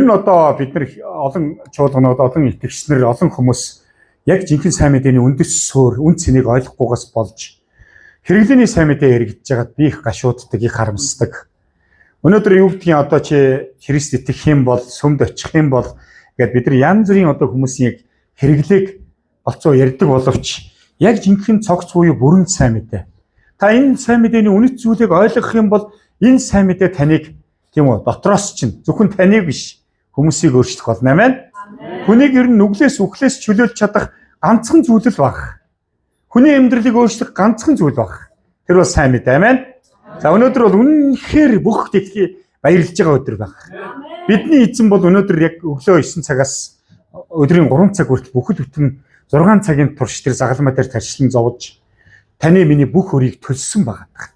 Ер нь одоо бид нар олон чуулганууд, олон итгэгч нар, олон хүмүүс яг жинхэнэ сайн мэдээний үндэс суурь, үн цэнийг ойлгохгүйгээс болж хэрэглээний сайн мэдээ яригдж байгаад би их гашууддаг, их харамсдаг. Өнөөдөр юу гэдгийг одоо чи Христ итгэх юм бол, сүмд очих юм бол гэд бид нар янз бүрийн одоо хүмүүсийн яг хэрэглээг олцоо ярьдаг боловч яг жинхэнэ цогц буюу бүрэн сайн мэдээ. Та энэ сайн мэдээний үнэт зүйлийг ойлгох юм бол энэ сайн мэдээ таныг, тийм үү, дотроос чинь зөвхөн таныг биш, хүмүүсийг өөрчлөх болно. Амен. Хүнийг ер нь нүглээс, үхлээс чөлөөлж чадах ганцхан зүйл л баг. Хүний амьдралыг өөрчлөх ганцхан зүйл баг. Тэр бол сайн мэдээ. Амен. За, өнөөдөр бол үнэнхээр бүх дэлхий баярлж байгаа өдөр баг. Бидний эзэн бол өнөөдөр яг өглөө 9 цагаас өдрийн 3 цаг хүртэл бүхэл бүтэн 6 цагийн турш тэр загалмай дээр тарчлан зовж таны миний бүх өрийг төлсөн байгаа.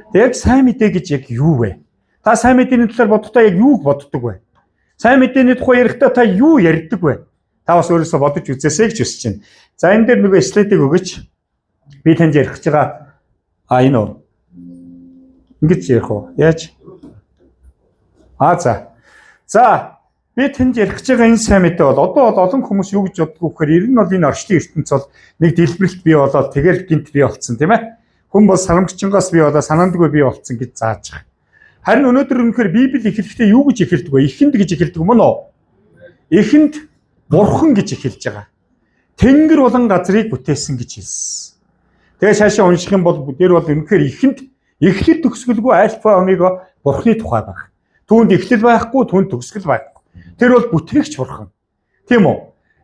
Тэг яг сайн мэдээ гэж яг юу вэ? Та сайн мэдээний талаар бодохдоо яг юуг боддог вэ? Сайн мэдээний тухай ярихдаа та юу ярьдаг вэ? Та бас өөрөөсөө бодож үзээсэй гэж хүсэж байна. За, энэ дээр нөгөө слайдыг өгөөч. Би танд ярих гэж байгаа. А, энэ үү? Ингэж ярих уу? Яаж? А, за. За, би танд ярих гэж байгаа энэ сайн мэдээ бол одоо бол олон хүмүүс юу гэж боддог вэ гэхээр ер нь бол энэ орчлын ертөнц бол нэг дэлбэрэлт бий болоод тэгэл гинт бий болцсон, тийм ээ. Хүн бол сарамгчингоос бий болоо санаандгүй бий болцсон гэж зааж байгаа. Харин өнөөдөр үнэхээр Библи эхлэхдээ юу гэж эхэлдэг вэ? Эхэнд гэж эхэлдэг мөн үү? Эхэнд Бурхан гэж эхэлж байгаа. Тэнгэр болон газрыг бүтээсэн гэж хэлсэн. Тэгээ цаашаа унших юм бол тэр бол үнэхээр эхэнд эхлэл төгсгөлгүй альфа омега Бурханы тухай байна. Түүнд эхлэл байхгүй, түүнд төгсгөл байхгүй. Тэр бол бүтээгч Бурхан. Тийм үү?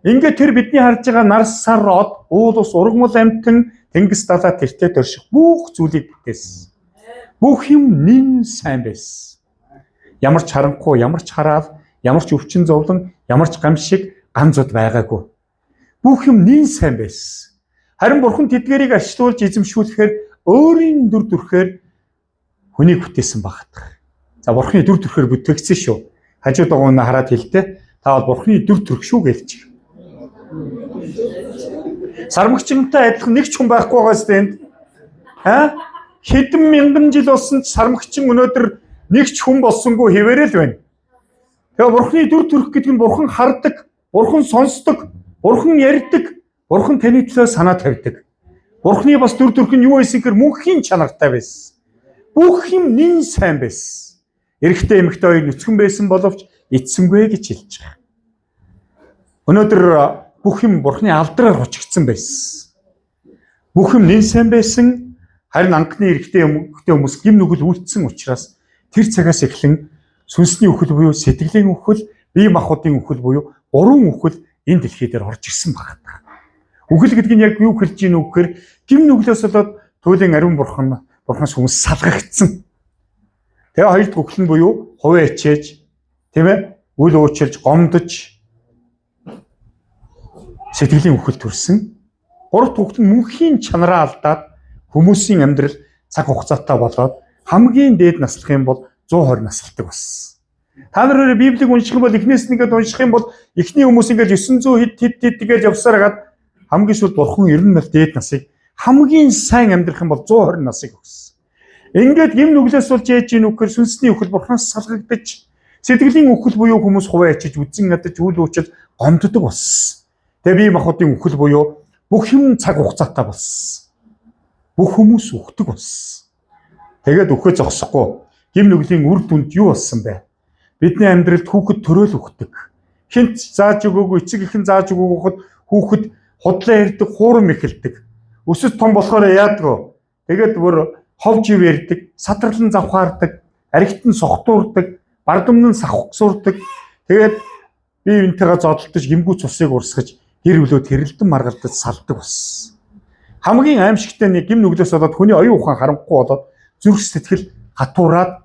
Ингээд тэр бидний харж байгаа нар, сар, од, уул ус, ургамал, амьтан, тэнгис, далай, тэртээ дөрших бүх зүйлийг бүтээсэн. Бүх юм нэн сайн байсан. Ямар ч харанхуй, ямар ч хараал, ямар ч өвчин зовлон, ямар ч гамшиг, ганц зуд байгаагүй. Бүх юм нэн сайн байсан. Харин Бурхан тэдгэрийг арчлуулж эзэмшүүлэхээр өөрийн дүр төрхөөр хүнийг бүтээсэн багт. За, Бурханы дүр төрхөөр бүтээгдсэн шүү. Хажууд байгаа хүн хараад хэлдэг. Та бол Бурханы дүр төрх шүү гэлч. Сармагчинтай адилхан нэг ч хүн байхгүй байгаа сте энд. Аа? Хэдэн мянган жил болсон ч сармагчин өнөөдөр нэг ч хүн болсонгүй хэвээрэл байна. Тэгээ Бурханы дүр төрх гэдэг нь Бурхан хардаг, Бурхан сонсдог, Бурхан ярьдаг, Бурхан таны төлөө санаа тавьдаг. Бурханы бас дүр төрх нь юу байсан гэхээр мөнхийн чанартай байсан. Бүх юм нэн сайн байсан. Эрэгтэй эмэгтэй хоёр нүцгэн байсан боловч эцсэнгүй гэж хэлж байгаа. Өнөөдөр бүх юм Бурханы алдраар хучигдсан байсан. Бүх юм нэн сайн байсан. Харин анхны эрэгтэй эмэгтэй хүмүүс гэм нүгэл үйлдсэн учраас тэр цагаас эхлэн сүнсний үхэл буюу сэтгэлийн үхэл, бие махбодын үхэл буюу гурван үхэл энэ дэлхий дээр орж ирсэн байна. Үхэл гэдэг нь яг юу хэлж гин үү гэхээр гэм нүглээс болоод туйлын ариун бурханаас хүмүүс салгагдсан. Тэгээ хоёр дахь үхэл нь буюу хувиа ичээж, тийм ээ, үл уучлж, гомдож сэтгэлийн үхэл төрсөн. Гурав дахь үхэл нь мөнхийн чанараа алдаад хүмүүсийн амьдрал цаг хугацаатай болоод хамгийн дээд наслах юм бол 120 насалдаг болсон. Та нар өөрөө Библийг унших юм бол эхнээс нь ингээд унших юм бол эхний хүмүүс ингээд 900 хэд хэд хэд гэж явсаар хагаад хамгийн сүүлд Бурхан 90 дээд насыг, хамгийн сайн амьдрах юм бол 120 насыг өгсөн. Ингээд гэм нүглээс болж яаж ийн үхээр сүнсний үхэл, Бурханаас салгагдаж, сэтгэлийн үхэл буюу хүмүүс хувиа ичиж, үзэн ядаж, үл уучлж, гомддог болсон. Тэгээ бие махбодын үхэл буюу бүх юм цаг хугацаатай болсон. Бүх хүмүүс үхдэг болсон. Тэгээд үхээ зогсохгүй. Гэм нүглийн үр дүнд юу болсон бэ? Бидний амьдралд хүүхэд төрөөл үхдэг. Хинт зааж өгөөгүй, эцэг эхэн зааж өгөөгүй хүүхэд худлаа ярьдаг, хуурам эхэлдэг. Өсөж том болохоор яадаг. Тэгээд бүр хов жив ярьдаг, садарлан завхаардаг, аригт нь согтуурдаг, бардамн нь савхсуурдаг. Тэгээд бие биентэйгээ зодолдож, гимгүү цусыг урсгаж, гэр бүлүүд хэрэлдэн маргалдаж салдаг болсон. Хамгийн аимшигтай нэг гэм нүглээс болоод хүний оюун ухаан харанхуй болоод зүрх сэтгэл хатуураад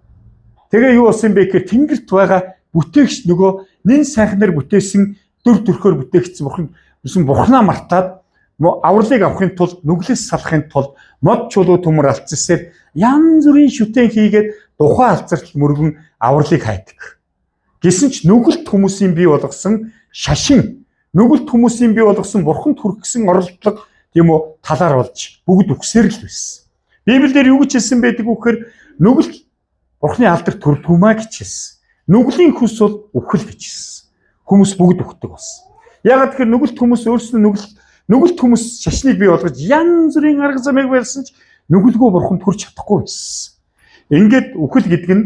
тэгээ юу болсон бэ гэхээр тэнгэрт байгаа бүтээгч нөгөө нэн сайхнаар бүтээсэн, дүр төрхөөр бүтээгдсэн бурхан гэсэн бурхнаа мартаад авралыг авахын тулд, нүглээс салахын тулд мод чулуу төмөр алдсаар янз бүрийн шүтэн хийгээд тухайн алзартал мөргөн авралыг хайдаг. Гэсэн ч нүгэлт хүмүүсийн бий болгосон шашин, нүгэлт хүмүүсийн бий болгосон бурханд хүрэх гэсэн оролдлого, тийм үү, талаар болж бүгд үхсээр л байсан. Библиэлд юу гэж хэлсэн байдаг вэ гэхээр нүгэлт бурхны алдар төрдгүүмаа гэж хэлсэн. Нүглийн хүйс бол үхэл гэж хэлсэн. Хүмүүс бүгд үхдэг болсон. Яагаад тэгэхээр нүгэлт хүмүүс өөрсдөө нүгэлт хүмүүс шашныг бий болгож янз бүрийн арга замыг барьсан ч нүгэлгүй бурханд хүрч чадахгүй байсан. Ингээд үхэл гэдэг нь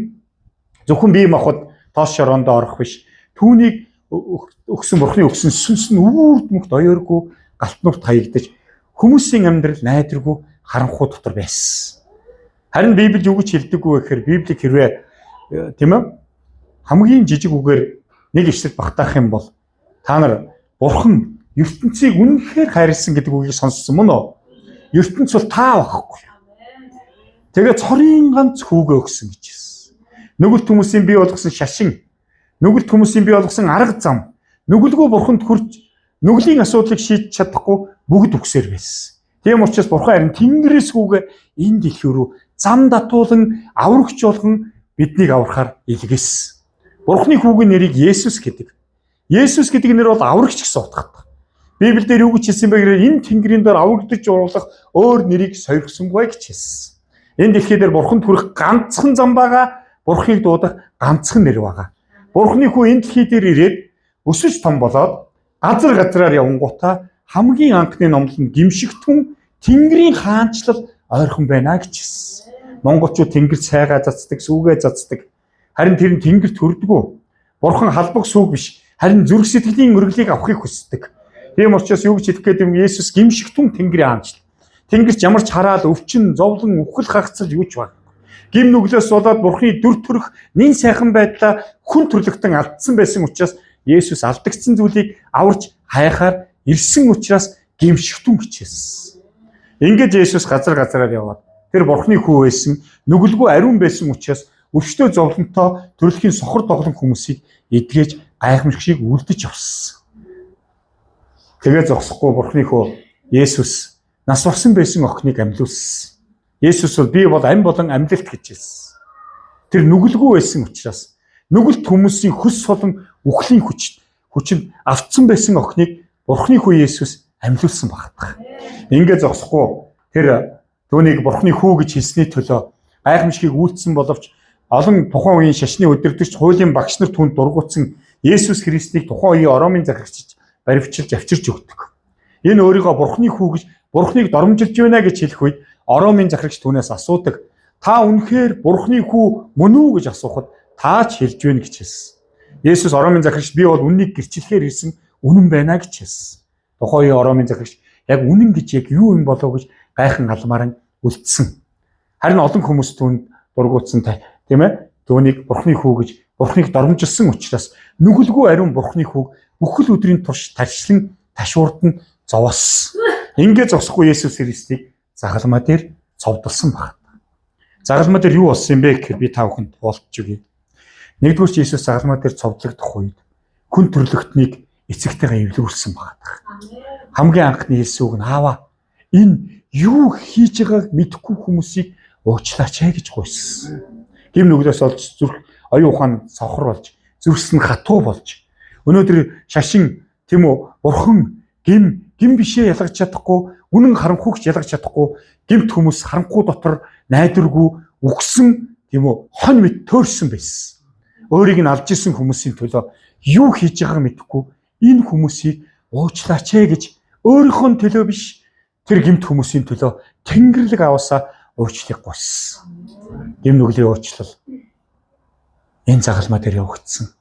зөвхөн бие махбод тоос шороонд орох биш. Түүнийг өгсөн бурхны өгсөн сүнс нь үрд мөхт оёоргүй галтнуурт хаягдаж хүмүүсийн амьдрал найдваргүй харанхуй дотор байсан. Харин Библи юу гэж хэлдэг вэ гэхээр Библийг хэрвээ тийм ээ хамгийн жижиг үгээр нэг ишлэл багтаах юм бол та нар бурхан ертөнцийг үнэхээр хайрлсан гэдэг үгийг сонссон мөн үү? Ертөнц бол та байхгүй. Тэгээ цорын ганц хүүгээ өгсөн гэж хэлсэн. Нүгэлт хүмүүсийн бий болгосон шашин, нүгэлт хүмүүсийн бий болгосон арга зам, нүгэлгүй бурханд хүрч нүглийн асуудлыг шийдэж чадахгүй бүгд үгсээр байсан. Тийм учраас бурхан харин Тэнгэрээс хүүгээ энэ дэлхий рүү зам датуулан аврагч болгон биднийг аврахаар илгээсэн. Бурханы хүүгийн нэрийг Есүс гэдэг. Есүс гэдэг нэр бол аврагч гэсэн утгатай. Библиэлд юу гэж хэлсэн бэ гэхээр энэ Тэнгэрийн дээр аврагдаж оруулах өөр нэрийг сойрхсонгүй гэж хэлсэн. Энэ дэлхий дээр бурханд хүрэх ганцхан зам байгаа, бурханыг дуудах ганцхан нэр байгаа. Бурханы хүү энэ дэлхий дээр ирээд өсөж том болоод газар газраар явангуутаа хамгийн анхны номлол нь гимшигтэн Тэнгэрийн хаанчлал ойрхон байна гэж хэлсэн. Монголчууд тэнгэр сайгаа цацдаг, сүүгээ цацдаг. Харин тэр нь тэнгэрт хүрдэггүй. Бурхан халбаг сүүг биш, харин зүрх сэтгэлийн өргөлийг авахыг хүсдэг. Тийм учраас юу гэж хэлэх гээд юм Есүс гимшигтэн Тэнгэрийн хаанчлал. Тэнгэрч ямар ч хараал, өвчин, зовлон, үхэл, хагцал юу ч баг. Гим нүглээс болоод Бурханы дүр төрх нэн сайхан байдлаа хүн төрлөختөн алдсан байсан учраас Есүс алдагдсан зүйлийг аварч хайхаар ирсэн учраас гимшигтэн гэж хэлсэн. Ингээд Есүс газар газраар яваад тэр Бурханы хүү байсан, нүгэлгүй ариун байсан учраас өвчтөө зовлонтой төрөлхийн сохор доглон хүмүүсийг эдгэж гайхамшиг шиг үлдэж явсан. Тэгээ зогсохгүй Бурханы хүү Есүс нас барсан байсан охиныг амьлуулсан. Есүс бол би бол ам болон амьлалт гэж хэлсэн. Тэр нүгэлгүй байсан учраас нүгэлт хүмүүсийн хөлс болон үхлийн хүчинд автсан байсан охиныг Бурханы хүү Есүс амьлуулсан багтах. Ингээд зогсохгүй тэр түүнийг Бурханы хүү гэж хэлсний төлөө гайхамшигыг үйлдсэн боловч олон тухайн үеийн шашны удирдагч хуулийн багш нар түүнд дургуутсан Есүс Христийг тухайн үеийн Ромын захирагч баривчилж авчирч өгдөг. Энэ өөрийгөө Бурханы хүү гэж Бурханыг доромжилж байна гэж хэлэх үед Ромын захирагч түүнээс асуудаг. Та үнэхээр Бурханы хүү мөн үү гэж асуухад та ч хэлж байна гэж хэлсэн. Есүс Ромын захирагч би бол үннийг гэрчлэхээр ирсэн үнэн байна гэж хэлсэн. Тухайн үеийн Ромын захирагч яг үнэн гэж яг юу юм болов гэж гайхан алмаар үлдсэн. Харин олон хүмүүс түүнд дургуутсан тийм ээ. Түүнийг Бурханы хүү гэж Бурханыг доромжилсан учраас нүгэлгүй ариун Бурханы хүүг бүхэл өдрийн турш таршлан ташуурд нь зовоос. Ингээд зогсохгүй Есүс Христийг загалмай дээр цовдолсон баг. Загалмай дээр юу болсон юм бэ гэхээр би та бүхэнд хуваалцж өгье. Нэгдүгээр Есүс загалмай дээр цовдлогдох үед хүн төрлөختнийг эцэгтэйгээ эвлэрүүлсэн баг. Хамгийн анхны хэлсэн үг нь аава энэ юу хийж байгааг мэдэхгүй хүмүүсийг уучлаач ээ гэж гуйсан. Гим нүглээс олж зүрх оюун ухаан сохор болж зүрс нь хатуу болж өнөөдөр шашин тийм үү бурхан гим гим бишээ ялгаж чадахгүй үнэн харанхуйгч ялгаж чадахгүй гимт хүмүүс харанхуй дотор найдваргүй үхсэн тийм үү хонь мэт төөрсөн байсан. Өөрийг нь алж исэн хүмүүсийн төлөө юу хийж байгааг мэдэхгүй энэ хүмүүсийг уучлаач ээ гэж өөрийнхөө төлөө биш тэр гимт хүмүүсийн төлөө Тэнгэрлэг аваасаа уучлыг гуйсан. Гим нүглийн уучлал энэ загалмай дээр явагдсан.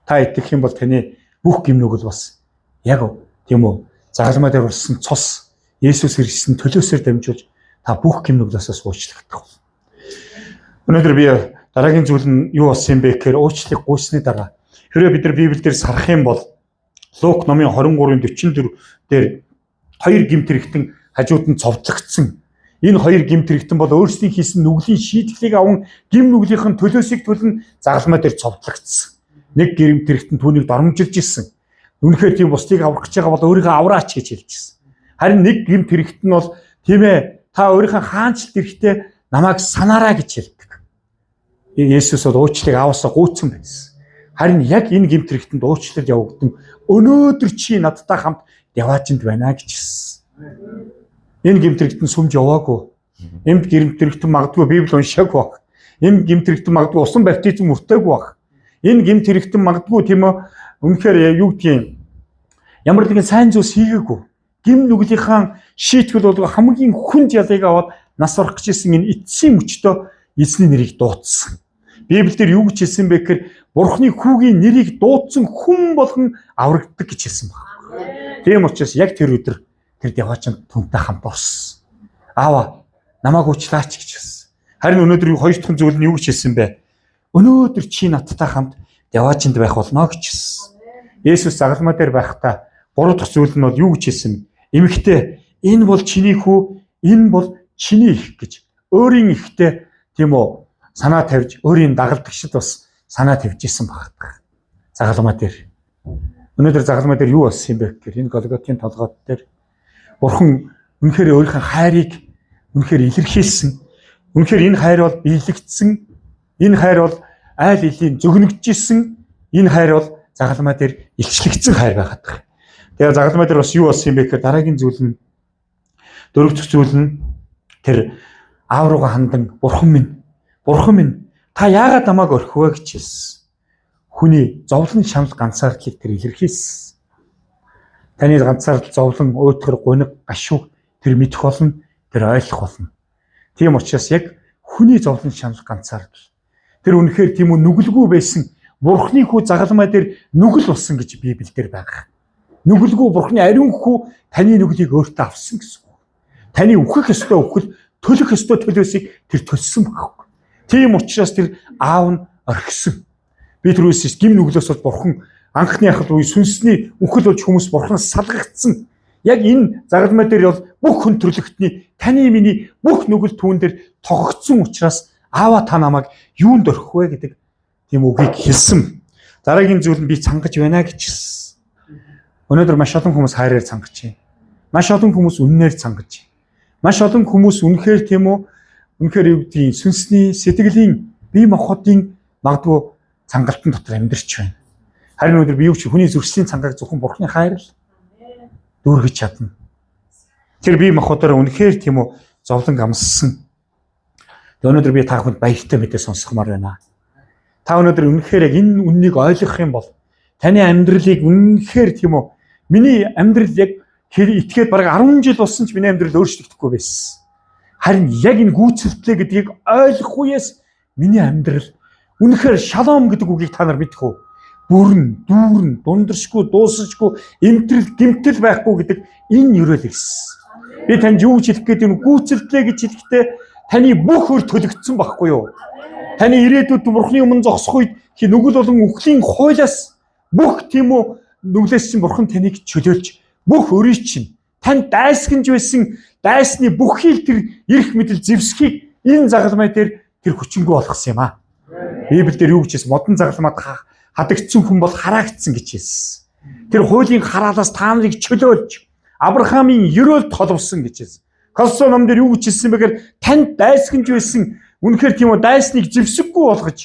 Та итгэх юм бол таны бүх гим нүгэл бас яг тийм үү загалмай дээр урсан цус Есүс Христийн төлөөсөөр дамжуулж та бүх гим нүглээсээ уучлагдах болно. Өнөөдөр би дараагийн зүйл нь юу болсон юм бэ гэхээр уучлалыг гуйсны дараа хэрвээ бид нар Библиэлд сарах юм бол Лук номын 23-ын 44 дээр хоёр гэмт хэрэгтэн хажууд нь цовдлогдсон. Энэ хоёр гэмт хэрэгтэн бол өөрсдийн хийсэн нүглийн шийтгэлийг аван гим нүглийнх нь төлөөсийг төлөн загалмай дээр цовдлогдсон. Нэг гэмт хэрэгтэн түүнийг доромжилж ирсэн. Үнэхээр тийм бусдыг аврах гэж байгаа бол өөрийгөө авраач гэж хэлж ирсэн. Харин нэг гэмт хэрэгтэн нь бол тийм ээ та өөрийнхөө хаанчлалд ирэхдээ намайг санаарай гэж хэлдэг. Есүс бол уучлалыг ааваасаа гуйцсан байсан. Харин яг энэ гэмт хэрэгтэнд уучлал явагдан өнөөдөр чи надтай хамт яваажинд байна гэж хэлсэн. Энэ гэмт хэрэгтэн сүмж яваагүй. Энд гэмт хэрэгтэн магадгүй Библи уншаагүй баг. Энэ гэмт хэрэгтэн магадгүй усан баптизм өртөөгүй баг. Энэ гэмт хэрэгтэн магадгүй тийм үү үнэхээр юу гэдгийг ямар нэгэн сайн зүйлс хийгээгүй. Гим нүглийнхаа шийтгэл болго хамгийн хүнд ялыг аваад нас барах гэж исэн энэ эцсийн мөчтөө эзний нэрийг дуудсан. Библиэлд юу гэж хэлсэн бэ гэхээр Бурхны хүүгийн нэрийг дуудсан хүн болгон аврагддаг гэж хэлсэн байна. Тийм учраас яг тэр өдөр тэр яваачин түнтэй хамт орсон. Аава намайг уучлаач гэж хэлсэн. Харин өнөөдөр хоёр дахь зүйл нь юу гэж хэлсэн бэ? Өнөөдөр чи надтай хамт яваачинд байх болно гэж хэлсэн. Есүс загалмай дээр байхдаа гурав дахь зүйл нь бол юу гэж хэлсэн? Эмэгтэй энэ бол чиний хүү, энэ бол чиний их гэж өөрийн ихтэй тийм үү санаа тавьж өөрийн дагалдагчид бас санаа тавьж исэн багтах. Загалмай дээр. Өнөөдөр загалмай дээр юу болсон юм бэ гэхээр энэ Голготын толгойд дээр Бурхан үнэхээр өөрийнхөө хайрыг үнэхээр илэрхийлсэн. Үнэхээр энэ хайр бол биелэгдсэн. Энэ хайр бол айл элийн зөгнөгдөж исэн. Энэ хайр бол загалмай дээр илчлэгдсэн хайр байгаад байгаа. Тэгээ загалмай дээр бас юу болсон юм бэ гэхээр дараагийн зүйл нь дөрөв дэх зүйл нь тэр аав руугаа хандан Бурхан минь, Бурхан минь та яагаад намайг орхив вэ гэж хэлсэн. Хүний зовлон шанал ганцаардлыг тэр илэрхийлсэн. Таны ганцаардал зовлон өөтгөр гуниг гашуу тэр мэдэх болно, тэр ойлгох болно. Тийм учраас яг хүний зовлон шанал ганцаардал тэр үнэхээр тийм үү нүгэлгүй байсан Бурхны хүү загалмай дээр нүгэл болсон гэж Библиэлд байгаа. Нүгэлгүй Бурхны ариун хүү таны нүглийг өөртөө авсан гэсэн үг. Таны үхэх ёстой үхэл, төлөх ёстой төлөөсийг тэр төлсөн байхгүй. Тийм учраас тэр аав нь орхисон. Би түрүүс гим нүглээс бол Бурхан анхны ахал үе сүнсний үхэл болж хүмүүс Бурханаас салгагдсан. Яг энэ загалмай дээр бол бүх хүн төрлөختний таны миний бүх нүгэл түүн дээр тогогдсон учраас аава та намайг юунд орхих вэ гэдэг тийм үгийг хэлсэн. Дараагийн зүйл нь би цангаж байна гэж хэлсэн. Өнөөдөр маш олон хүмүүс хайраар цангаж байна. Маш олон хүмүүс үннээр цангаж байна. Маш олон хүмүүс үнэхээр тийм үү үнэхээр юу гэдгийг сүнсний сэтгэлийн бие махбодын магадгүй цангалтан дотор амьдарч байна. Харин өнөөдөр би юу ч хүний зөрчлийн цангааг зөвхөн Бурхны хайр л дүүргэж чадна. Тэр бие махбодоор үнэхээр тийм үү зовлон амссан. Тэгээ өнөөдөр би та бүхэнд баяртай мэдээ сонсгомоор байна. Та өнөөдөр үнэхээр яг энэ үннийг ойлгох юм бол таны амьдралыг үнэхээр тийм үү миний амьдрал яг итгээд бараг 10 жил болсон ч миний амьдрал өөрчлөгдөхгүй байсан. Харин яг энэ гүйцэлтлээ гэдгийг ойлгох үеэс миний амьдрал үнэхээр шалом гэдэг үгийг та нар мэдэх үү? Бүрэн, дүүрэн, дундаршгүй, дуусажгүй, эмтрэл, гэмтэл байхгүй гэдэг энэ ерөөл ирсэн. Би танд юу гэж хэлэх гээд юм гүйцэлтлээ гэж хэлэхдээ таны бүх өр төлөгдсөн байхгүй юу? Таны ирээдүйд Бурхны өмнө зогсох үед нүгэл болон үхлийн хуулиас бүх тийм үү нүглээс чинь Бурхан таныг чөлөөлж бүх өрийг чинь танд дайсгэнж байсан дайсны бүхий л тэр эрх мэдэл зэвсгийг энэ загалмай дээр тэр хүчингү болгосон юм аа. Библиэлд юу гэж хэлсэн? Модон загалмайд хадагдсан хүн бол хараагдсан гэж хэлсэн. Тэр хуулийн хараалаас та нарыг чөлөөлж Авраамийн ерөөлд холбосон гэж хэлсэн. Колосо ном дээр юу гэж хэлсэн бэ гэхээр танд дайсгэнж байсан үнэхээр тийм үү дайсныг зэвсэггүй болгож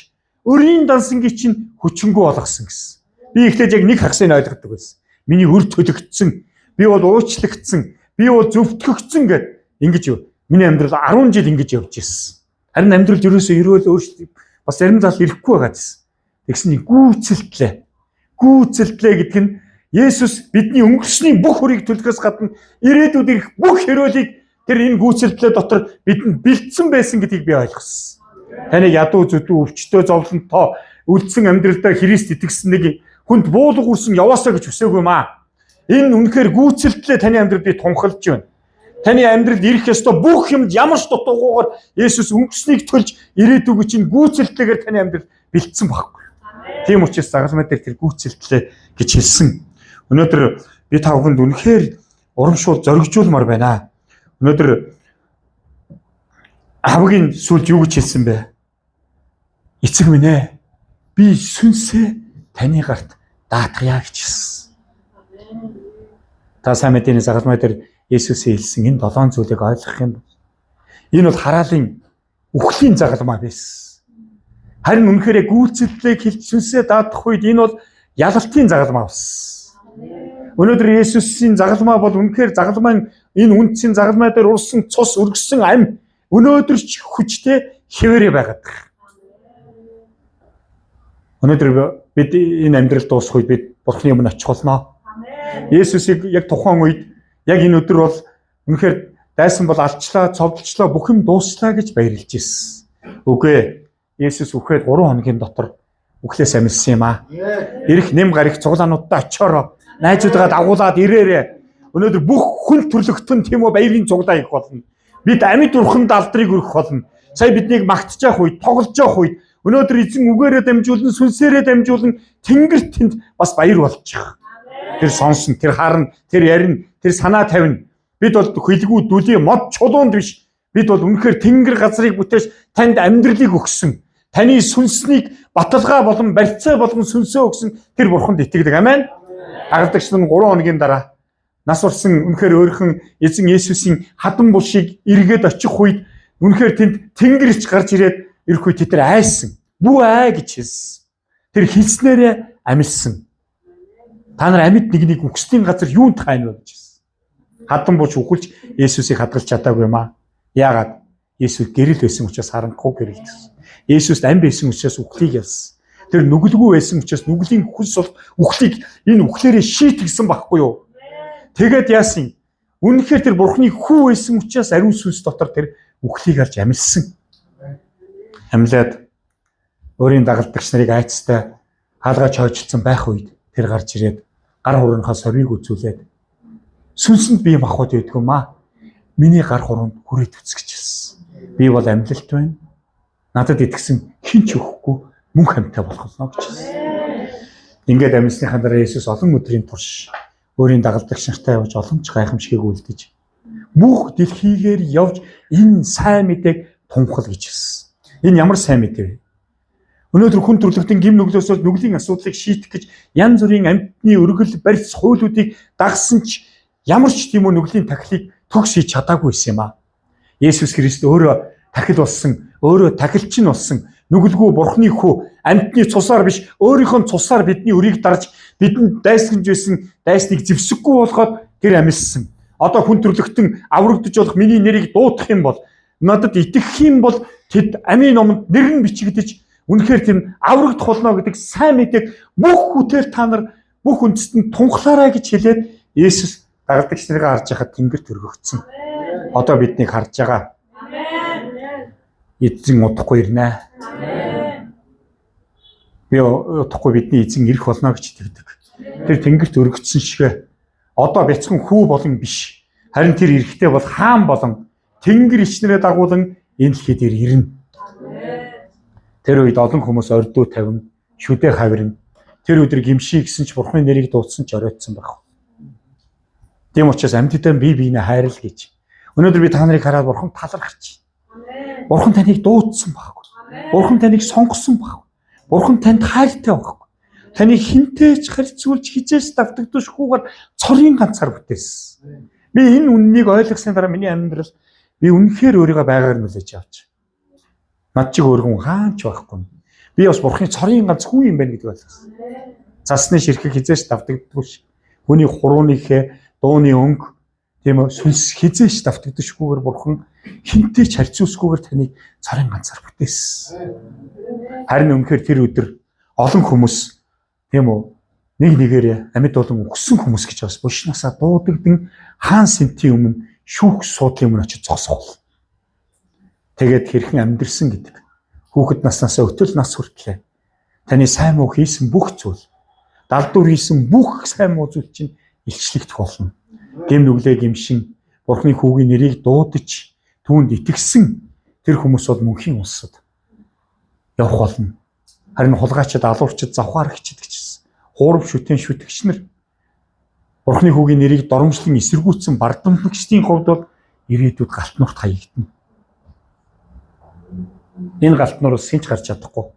өрийн дансангийг чинь хүчингү болгосон гэсэн. Би эхлээд яг нэг хагасыг ойлгодог байсан. Миний өр төлөгдсөн, би бол уучлагдсан, би бол зөвтгөгдсөн гэд ингэж миний амьдрал 10 жил ингэж явж ирсэн. Харин амьдрал ерөөсөө ерөөл өөрчлөлт бас зарим зал ирэхгүй байгаа гэсэн. Тэгсэн нь гүйцэлтлээ. Гүйцэлтлээ гэдэг нь Есүс бидний өнгөрсний бүх өрийг төлөхөөс гадна ирээдүйд ирэх бүх ерөөлийг тэр энэ гүйцэлтлээ дотор бидэнд бэлдсэн байсан гэдгийг би ойлгосон. Таныг ядуу зүдүү өвчтөө зовлонтоо үлдсэн амьдралдаа Христ итгэсэн нэг хүнд буулга үрсэн яваасаа гэж хүсээгүй юм аа. Энэ үнэхээр гүйцэлтлээ таны амьдрал би тунхалж байна. Таны амьдралд ирэх ёстой бүх юмд ямар ч дутуугүйгээр Есүс өнгөрснийг төлж ирээдүгөө чинь гүйцэлтлээгээр таны амьдрал бэлдсэн байхгүй. Тийм учраас загалмай дээр тэр гүйцэлтлээ гэж хэлсэн. Өнөөдөр би та бүхэнд үнэхээр урамшуул зоригжуулмаар байна. Өнөөдөр хавгийн сүлд юу гэж хэлсэн бэ? Эцэг минь ээ, би сүнсээ таны гарт даатгая гэж хэлсэн. Та сайн мэдээний загалмай дээр Есүсийн хэлсэн энэ долоон зүйлийг ойлгох юм бол энэ бол хараалын үхлийн загалмай байсан. Харин үнэхээр гүйцэлтлийг хэлж сүнсээ даатгах үед энэ бол ялалтын загалмай болсон. Өнөөдөр Есүсийн загалмай бол үнэхээр загалмайн энэ үндсийн загалмай дээр урсан цус өргөссөн ам өнөөдөр ч хүчтэй хэвээрээ байгаад байна. Өнөөдөр бид энэ амьдрал дуусах үед бид Бурхны өмнө очих болно. Есүсийг яг тухайн үед яг энэ өдөр бол үнэхээр дайсан бол алчлаа, цовдлчлаа, бүх юм дууслаа гэж баярлж ирсэн. Үгүй ээ. Есүс үхээд 3 хоногийн дотор үхлээс амилсан юм аа. Ирэх нэм гарих цуглаануудтай очиороо. Найзуудгаа дагуулад ирээрээ. Өнөөдөр бүх хүн төрлөختөн тийм үү баярын цуглаа их болно. Бид амьд урханд алдрыг өргөх болно. Сая биднийг магтж явах үед, тоглож явах үед өнөөдөр эзэн үгээрээ дамжуулан, сүнсээрээ дамжуулан тэнгэр тэнд бас баяр болчих. Тэр сонсон, тэр харна, тэр ярина, тэр санаа тавина. Бид бол хөлгүү дүлий мод чулуунд биш. Бид бол үнэхээр тэнгэр газрыг бүтээж танд амьдралыг өгсөн. Таны сүнснийг баталгаа болон барьцаа болгон сүнсээ өгсөн тэр бурханд итгэдэг. Амен. Дагалдагч нар 3 хоногийн дараа нас барсан үнэхээр өөрхөн эзэн Есүсийн хадан булшийг эргээд очих үед үнэхээр тэнд тэнгэрч гарч ирээд ирэх үед тэд нар айсан. Бүү ай гэж хэлсэн. Тэр хэлснээрээ амилсан. Та нар амьд нэг нэг үхсдийн газар юунд хайна вэ гэж хэлсэн. Хадан булш үхэлж Есүсийг хадгалж чадаагүй юм аа. Яагаад? Есүс гэрэл байсан учраас харанхуй гэрэлтсэн. Есүст ам байсан учраас үхлийг ялсан. Тэр нүгэлгүй байсан учраас нүглийн хүс бол үхлийг энэ үхлээрээ шийтгсэн байхгүй юу? Тэгээд яасан? Үнэхээр тэр Бурхны хүү байсан учраас ариун сүнс дотор тэр үхлийг алж амилсан. Амлаад өөрийн дагалдагч нарыг айцтай хаалгаа чойжилсан байх үед тэр гарч ирээд гар хурууныхаа сорвийг үзүүлээд сүнсэнд бие махбод байдгүй маа. Миний гар хуруунд хүрээд үз гэж хэлсэн. Би бол амьлалт байна. Надад итгэсэн хэн ч өгөхгүй мөнх амьтай болох болно гэж хэлсэн. Ингээд амьсныхаа дараа Есүс олон өдрийн турш өөрийн дагалдагч нартай явж олон ч гайхамшигыг үлдэж бүх дэлхийгээр явж энэ сайн мэдээг тунхал гэж хэлсэн. Энэ ямар сайн мэдээ вэ? Өнөөдөр хүн төрлөختөн гим нүглөөсөө нүглийн асуудлыг шийдэх гэж янз бүрийн амьтны өргөл барьц хуулиудыг дагсан ч ямар ч тийм үү нүглийн тахилыг төгс хийж чадаагүй байсан юм аа. Есүс Христ өөрөө тахил болсон, өөрөө тахилч нь болсон, нүгэлгүй Бурхны хүү амьтны цусаар биш, өөрийнхөө цусаар бидний өрийг дарж бидэнд дайсагнаж байсан дайсныг зэвсэггүй болгоод тэр амилсан. Одоо хүн төрлөختөн аврагдаж болох миний нэрийг дуудах юм бол, надад итгэх юм бол тэд амийн номонд нэр нь бичигдэж үнэхээр тийм аврагдах болно гэдэг сайн мэдээг бүх хүтээр та нар бүх үндэстэнд тунхлаарай гэж хэлээд Есүс дагалдагч нарыг харж байхад тэнгэрт өргөгдсөн. Одоо биднийг харж байгаа. Эзэн удахгүй ирнэ. Би удахгүй бидний эзэн ирэх болно гэж итгэдэг. Тэр тэнгэрт өргөцсөн шигэ одоо бяцхан хүү болон биш. Харин тэр ирэхдээ бол хаан болон тэнгэр ичнэрээ дагуулan энэ дэлхий дээр ирнэ. Тэр үед олон хүмүүс ордуу тавин, шүдэ хавирна. Тэр өдөр гимший гэсэн ч Бурхны нэрийг дуудсан ч оройтсон байх. Тийм учраас амьдтай бие биенээ хайрл гэж. Өнөөдөр би та нарыг хараад Бурхан талархаж. Бурхан таныг дуудсан байхгүй. Бурхан таныг сонгосон байхгүй. Бурхан танд хайртай байхгүй. Таныг хинтэй ч харьцуулж хизээс давтагдашгүйгээр цорын ганцаар бүтээсэн. Би энэ үннийг ойлгосны дараа миний амьдрал би үнэхээр өөрийгөө байгаар нүлээж авч. Над чиг өөргөн хаан ч байхгүй. Би бас Бурханы цорын ганц хүү юм байна гэдгийг ойлгосон. Цасны ширхэг хизээш давтагддаггүй ш. Хүний хурууны хэ, дууны өнгө, тийм үү, сүнс хизээш давтагдашгүйгээр Бурхан хинтэй ч харьцуулсгүйгээр таныг цорын ганцаар бүтээсэн. Харин үнэхээр тэр өдөр олон хүмүүс тийм үү нэг нэгээрээ амьд болон үхсэн хүмүүс гэж бас бушнасаа дуудагдан хаан сэнтийн өмнө шүүх суудлын өмнө очиж зогсох болно. Тэгээд хэрхэн амьдрсан гэдэг. Хүүхэд наснаасаа өтөл нас хүртлээ. Таны сайн муу хийсэн бүх зүйл, далдуур хийсэн бүх сайн муу зүйл чинь илчлэгдэх болно. Гэм нүглээ гимшин Бурхны хүүгийн нэрийг дуудаж түүнд итгэсэн тэр хүмүүс бол мөнхийн улсад явах болно. Харин хулгайчид, алуурчид, завхаарагчид гэжсэн. Хуурав шүтэн шүтгч нар Бурхны хүүгийн нэрийг доромжлон эсэргүүцсэн бардамнагчдын хувьд бол ирээдүйд галтнуурт хаягдана. Энэ галтнуураас хэн ч гарч чадахгүй.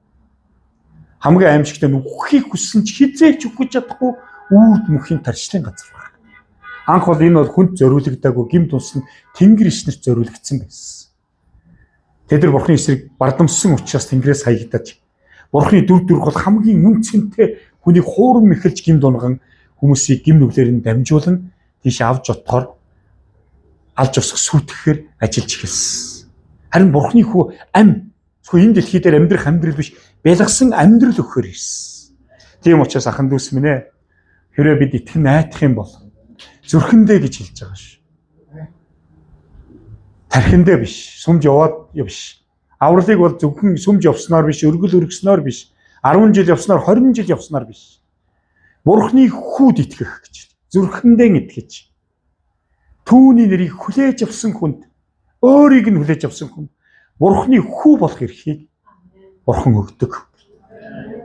Хамгийн аимшигтай нь үххийг хүссэн ч хизээ ч үхэж чадахгүй үрд мөхийн тарчлын газар байна. Анх бол энэ бол хүнд зориулагдаагүй гим тунс нь тэнгэр ишнэрт зориулагдсан байсан. Тэд нар Бурхны эсрэг бардамссан учраас тэнгэрээс хаягдаж Бурхны дүр төрх бол хамгийн үн цэнтэй хүнийг хуурам мэхэлж гим дунган хүмүүсийг гим нүглээр нь дамжуулан тийш авч отохоор алж усах сүйтгэхээр ажиллаж эхэлсэн. Харин Бурхны хүү ам Зөвхөн энэ дэлхий дээр амьдрах амьдрал биш, бялгасан амьдрал өгөхөөр ирсэн. Тийм учраас ахан дүүс минь ээ, хэрвээ бид итгэн найдах юм бол зүрхэндээ гэж хэлж байгаа ш. Тархиндээ биш, сүмж яваад биш. Авралыг бол зөвхөн сүмж явснаар биш, өргөл өргөснөөр биш, 10 жил явснаар, 20 жил явснаар биш. Бурхны хүүд итгэх гэж. Зүрхэндээ итгэж. Түүний нэрийг хүлээж авсан хүнд, өөрийг нь хүлээж авсан хүнд Бурхны хүү болох эрхийг Бурхан өгдөг.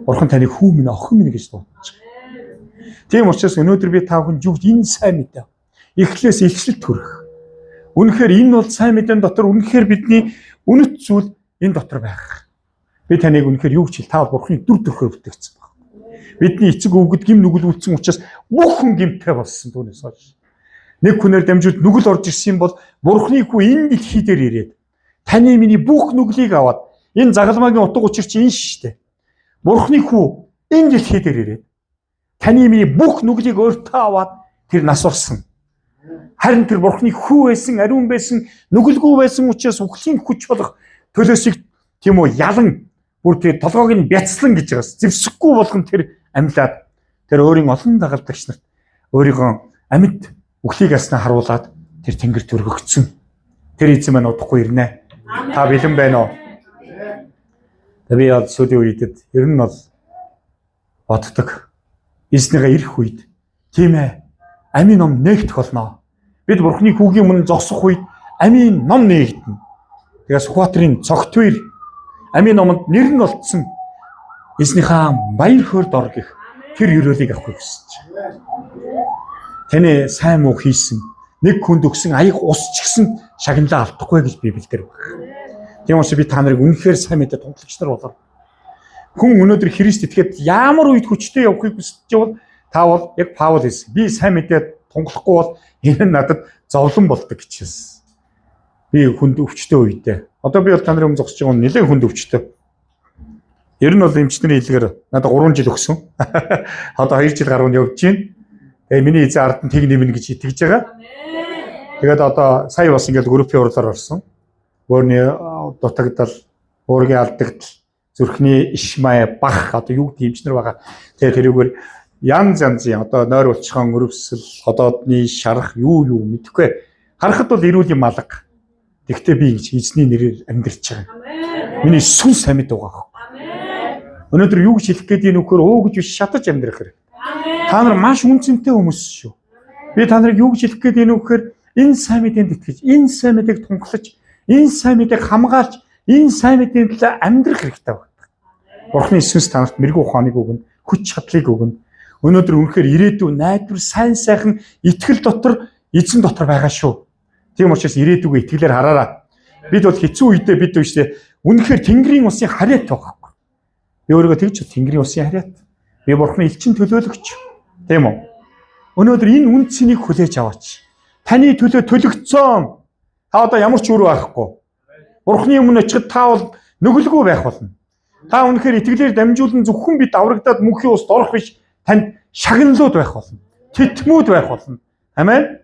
Бурхан таныг хүү минь, охин минь гэж дуудаж байгаа. Тийм учраас өнөөдөр би та бүхэн зүгт энэ сайн мэдээ эхлээс илчлэлт хүргэх. Үнэхээр энэ бол сайн мэдээн дотор үнэхээр бидний үнэт зүйл энэ дотор байх. Би таныг үнэхээр юу гэж хэл, та бол Бурханы дүр төрхөөр бүтээгдсэн баг. Бидний эцэг өвгөд гим нүгэл үлдсэн учраас бүх хүн гимтэй болсон түүнээс хойш. Нэг хүнээр дамжуулж нүгэл орж ирсэн бол Бурханы хүү энэ дэлхий дээр ирээд таны миний бүх нүглийг аваад, энэ загалмаагийн утга учир чинь энэ шүү дээ. Бурханы хүү энэ дэлхий дээр ирээд таны миний бүх нүглийг өөртөө аваад тэр нас орсон. Харин тэр Бурханы хүү байсан, ариун байсан, нүгэлгүй байсан учраас үхлийн хүч болох төлөөсийг, тийм үү, ялан бүр тэр толгойг нь бяцлан гэж байгаас зэвсэггүй болгон тэр амьлаад, тэр өөрийн олон дагалдагч нарт өөрийнхөө амьд үхлийг ялснаа харуулад тэр тэнгэр төргөгдсөн. Тэр эзэн маань удахгүй ирнэ. Та бэлэн байна уу? Би бол сүүлийн үед ер нь бол боддог. Эзнийгээ ирэх үед, тийм ээ, амийн ном нээгдэх болно. Бид Бурхны хүүгийн өмнө зогсох үед амийн ном нээгдэнэ. Тэгээ Сүхбаатарын цогтвэр амийн номонд нэр нь олдсон эзнийхээ баяр хөөрд ор гэх тэр ёроолыг авахыг хүсэж. Таны сайн муу хийсэн нэг хүнд өгсөн аяг ус ч гэсэн шагналаа алдахгүй гэж Библиэлд байна. Тийм учраас би та нарыг үнэхээр сайн мэдээ тунхаглагч нар болоо. Хүн өнөөдөр Христ итгээд ямар үед хүчтэй явахыг хүсэж байвал та бол яг Паул хэлсэн. Би сайн мэдээ тунхаглахгүй бол энэ нь надад зовлон болдог гэж хэлсэн. Би хүнд өвчтэй үедээ. Одоо би бол та нарын өмнө зогсож байгаа нь нэлээд хүнд өвчтэй. Ер нь бол эмчнэрийн хэлгээр надад 3 жил өгсөн. Одоо 2 жил гаруй нь явж байна. Тэгээ миний эзэн ард нь тэг нэмнэ гэж итгэж байгаа. Тэгээд одоо сая бас ингээд группийн хурлаар орсон. Бөөрийн дутагдал, уургийн алдагдал, зүрхний иш мая бах, одоо юу гэдэг эмчнэр байгаа. Тэгээ тэрүүгээр янз янзын одоо нойр улчхан өрөвсөл, ходоодны шарах, юу юу мэдэхгүй. Харахад бол эрүүл юм алга. Тэгвэл би ингэж эзний нэрээр амьдарч байгаа. Миний сүнс амьд байгаа байхгүй. Өнөөдөр юу гэж хэлэх гээд ийм нөхөр өө гэж биш, шатаж амьдрах хэрэг. Та нар маш үнэ цэнтэй хүмүүс шүү. Би та нарыг юу гэж хэлэх гээд ийм нөхөр, энэ сайн мэдээнд итгэж, энэ сайн мэдээг тунхаглаж, энэ сайн мэдээг хамгаалж, энэ сайн мэдээний төлөө амьдрах хэрэгтэй байна. Бурхны сүнс та нарт мэргэн ухааныг өгнө, хүч чадлыг өгнө. Өнөөдөр үнэхээр ирээдүй найдвар, сайн сайхан итгэл дотор, эзэн дотор байгаа шүү. Тийм учраас ирээдүгөө итгэлээр хараарай. Бид бол хэцүү үедээ бид биш үү? Үнэхээр Тэнгэрийн улсын харьяат байгаа байхгүй. Би өөрийгөө тэгж Тэнгэрийн улсын харьяат. Би Бурхны элчин төлөөлөгч. Тийм үү? Өнөөдөр энэ үнэ цэнийг хүлээж аваач. Таны төлөө төлөгдсөн. Та одоо ямар ч үр байхгүй. Бурхны өмнө очиход та бол нүгэлгүй байх болно. Та үнэхээр итгэлээр дамжуулан зөвхөн бид аврагдаад мөнхийн уст орох биш, танд шагналууд байх болно. Тэтмүүд байх болно. Амен.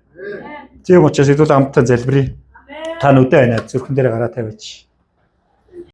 Тийм учраас хэдүүл хамтдаа залбирая. Та нүдээ аниад зүрхэн дээр гараа тавиач.